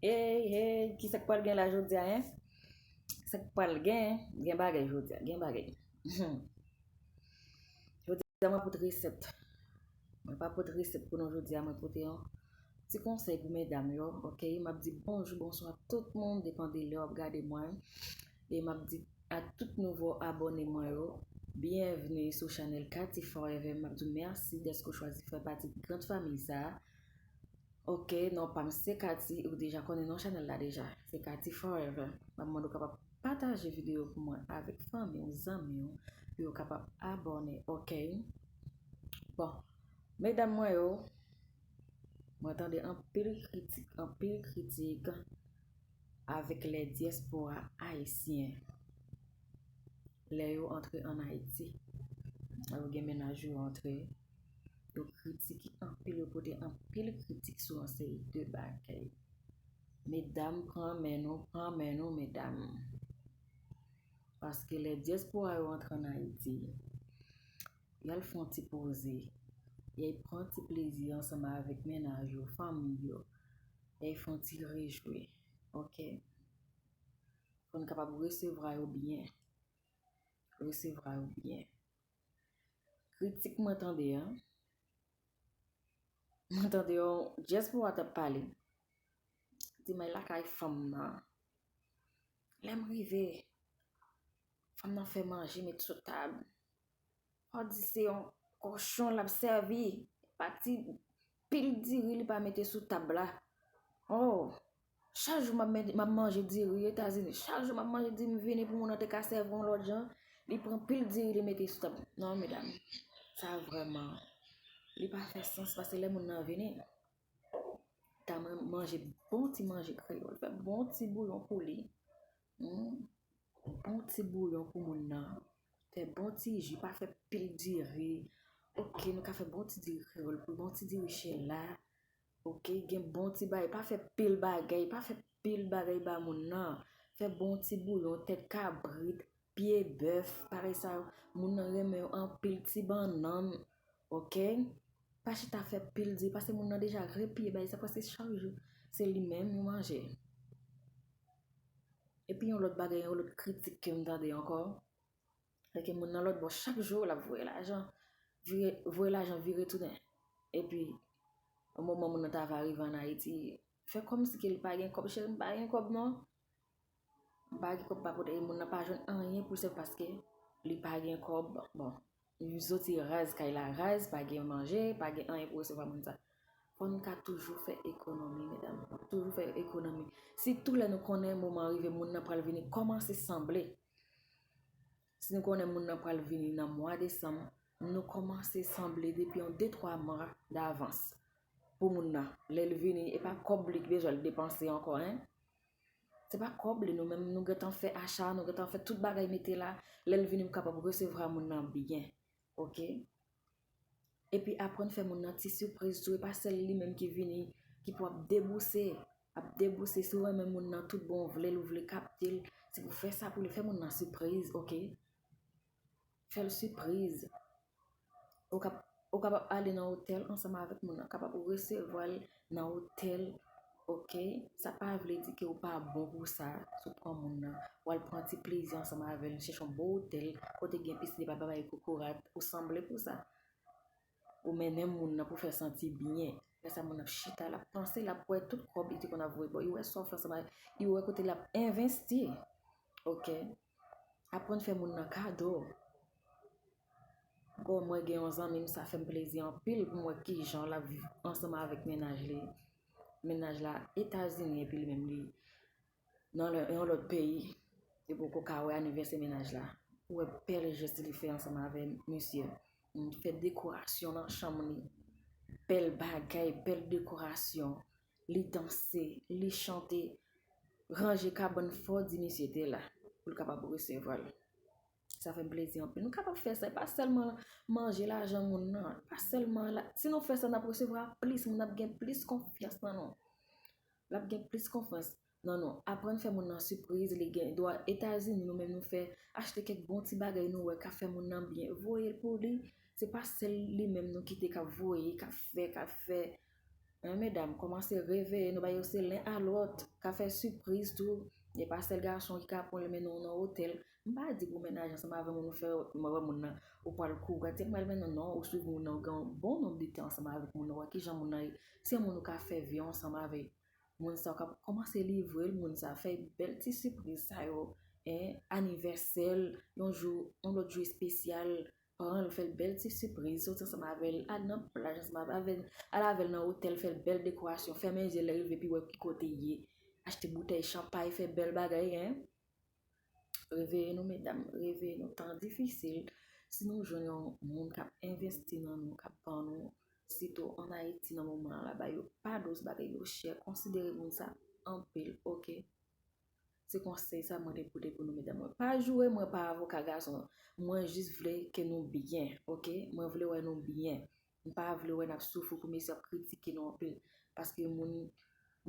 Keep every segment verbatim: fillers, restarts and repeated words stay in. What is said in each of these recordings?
Hey, hey, ki sa k pral gen la jodi a, en? Sa k pral gen? Gen bagay jodi a, gen bagay. Jodi a mwen pote resèt. Mwen pa pote resèt pou nou jodi a, mwen pote yon ti konsèy pou medam yo, oke? M ap di bonjou, bonswa tout moun, depann de lè w ap gade mwen. E m ap di a tout nouvo abòne mwen yo, byenvni sou chanèl Cathy Forever. M ap di w mèsi dèske w chwazi fè pati de grand fanmi sa a. Oke, non pa m se Cathy, ou deja konnen non chanèl la deja. Se Cathy Forever. M ap mande w kapab pataje videyo pou mwen avèk fanmi w, zanmi w, pou yo kapab abòne, oke? Bon, medam mwen yo, mwen tande anpil kritik, anpil kritik avèk lè dyaspora ayisyen. Lè yo antre ann Ayiti, lè yo gen mennaj yo antre, yo kritike anpil, yo pote anpil kritik sou yon seri de bagay. Medam, pran men nou, pran men nou, medam. Paske lè dyaspora yo antre ann Ayiti, y al fè yon ti poze, y al pran ti plezi ansanm avèk mennaj yo, fanmi yo, y al fè yon ti rejwi, oke? Fò n kapab resevwa yo byen, resevwa yo byen. Kritik mwen tande an, mwen tande yon dyaspora t ap pale. Di m al lakay fanm nan. Lè m rive, fanm nan fè manje, met sou tab. Fò di se yon kochon l ap sèvi. Pa ti pil diri li pa mete sou tab la. Oh, chak jou m ap men- m ap manje diri Etazini. Chak jou m ap manje diri, m vini pou moun nan te ka sèvi yon lòt jan. Li pran pil diri, li mete sou tab. Non, medam, sa vrèman, li pa fè sans, paske lè moun nan vini, ta man- manje bon ti manje kreyòl, fè bon ti bouyon pou li. Hmm. Bon ti bouyon pou moun nan. Fè bon ti ji, pa fè pil diri. Oke, nou ka fè bon ti diri kreyòl pou bon ti diri chela. Oke, gen bon ti bagay, pa fè pil bagay, pa fè pil bagay ba moun nan. Fè bon ti bouyon, tèt kabrit, pye bèf, bagay sa yo. Moun nan renmen yo anpil, ti bannann. Oke? Pa chita fè pil diri, paske moun nan deja repiye bagay sa, paske chak jou, se li menm yo manje. Epi yon lòt bagay, yon lòt kritik ke m tande ankò, se ke moun nan lòt bò, chak jou, l ap voye lajan, vire, voye lajan, vire tounen. Epi, yon moman moun nan ta va rive ann Ayiti, fè kòmsi ke li pa gen kòb, cheri, m pa gen kòb non. M pa gen kòb, pa pote, e moun nan pa jwenn anyen pou l sèvi paske li pa gen kòb. Bon, li soti raz kay la, raz, pa gen manje, pa gen anyen pou resevwa moun sa. Fò n ka toujou fè ekonomi, medam. Toujou fè ekonomi. Sitou lè nou konnen moman rive, moun nan pral vini kòmanse sanble. Si nou konnen moun nan pral vini nan mwa desanm, nou kòmanse sanble depi yon de twa mwa davans pou moun nan. Lè l vini, e pa kòb li ki bezwen l depanse ankò, en. Se pa kòb li, nou menm nou gentan fè acha, nou gentan fè tout bagay mete la. Lè l vini, m kapab resevwa moun nan byen. Oke? Epi aprann fè moun nan ti sipriz tou, e pa sèl li menm ki vini, ki pou ap debouse, ap debouse. Si w renmen moun nan tout bon, w vle l, ou vle kapte l, se pou fè sa pou li, fè moun nan sipriz, oke? Fè l sipriz. Ou kap-, ou kapab ale nan otèl ansanm avèk moun nan, kapab resevwa l nan otèl, oke? Sa pa vle di ke ou pa bon pou sa, si w pran moun nan, w al pran ti plezi ansanm avè l, chèche yon bon otèl, kote gen pisinn, e pa bay kokorat, ou sanble pou sa. Ou mennen moun nan pou fè santi byen. Lè sa moun nan ap chita, l ap panse, l ap wè tout kòb li te konn ap voye ba w. Li wè sa w fè ansanm avè l. Li wè kote l ap envesti. Oke. Aprann fè moun nan kado. Bon, mwen gen yon zanmi m, sa fè m plezi anpil pou m wè kijan l ap viv ansanm avèk mennaj li. Mennaj la Etazini, epi li menm li nan lè- yon lòt peyi, epi w poko ka wè anivèsè mennaj la. Ou wè bèl jès li fè ansanm avè misye. Li fè dekorasyon nan chanm li. Bèl bagay, bèl dekorasyon. Li danse, li chante. Ranje kabann, fò di misye te la pou l kapab resevwa l. Sa fè m plezi anpil. Nou kapab fè sa. E pa sèlman manje lajan moun nan. Pa sèlman la. Si nou fè sa, n ap resevwa plis moun, n ap gen plis konfyans nan nou. L ap gen plis konfyans nan nou. Aprann fè moun nan sipriz, li gen dwa Etazini, nou menm nou fè, achte kèk bon ti bagay nou wè k ap fè moun nan byen, voye l pou li. Se pa sèl li menm nou kite k ap voye, k ap fè, k ap fè. Men medam, kòmanse reveye nou, ba yo se len a lòt, ka fè sipriz tou. E pa sèl gason ki ka pran l mennen w nan otèl. M pa di pou mennaj ansanm avè moun ou fè, mwen wè moun nan, ou pral kou, ou pral di, "M pral mennen w," non, ou swiv moun nan, ou gen yon bon nonb de tan ansanm avèk moun nan, ou wè kijan moun nan ye. Se moun ou ka fè vi ansanm avè moun sa, ou ka kòmanse livre l, moun sa, fè bèl ti sipriz sa yo, en, anivèsè l, yon jou, yon lòt jou espesyal, pran l, fè l bèl ti sipriz, soti ansanm avè l, al nan plaj ansanm avè l, al avè l nan otèl, fè l bèl dekorasyon, fèmen je l, lè rive pi wè ki kote l ye, achte boutèy chanpay, fè bèl bagay, en. Reveye nou, medam, reveye nou. Tan difisil, si nou jwenn yon moun k ap envesti nan nou, k ap ban nou, sitou ann Ayiti nan moman an la, ba yo pa dous, bagay yo chè, konsidere moun sa anpil, oke? Se konsèy sa mwen te pote pou nou, medam. Mwen pa joure, mwen pa avoka gason. Mwen jis vle ke nou byen, oke? Mwen vle wè nou byen. M pa vle wè n ap soufri pou mesye ap kritike nou anpil. Paske moun,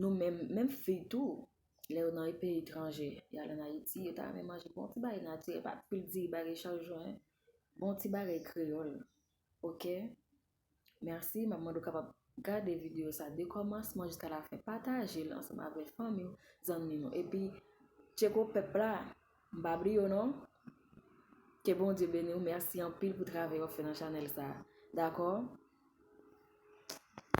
nou menm, menm fi tou, lè yo nan peyi etranje, y al ann Ayiti, yo ta renmen manje bon ti bagay natirèl, pa pil diri bagay chak jou, en. Bon ti bagay kreyòl. Oke? Mèsi, m ap mande w kapab gade videyo sa de kòmansman jiska lafen. Pataje l ansanm avèk fanmi w, zanmi w. Epi, tcheko pèp la, m pa bliye w non. Ke Bondye beni w. Mèsi anpil pou travay w ap fè nan chanèl sa. Dakò?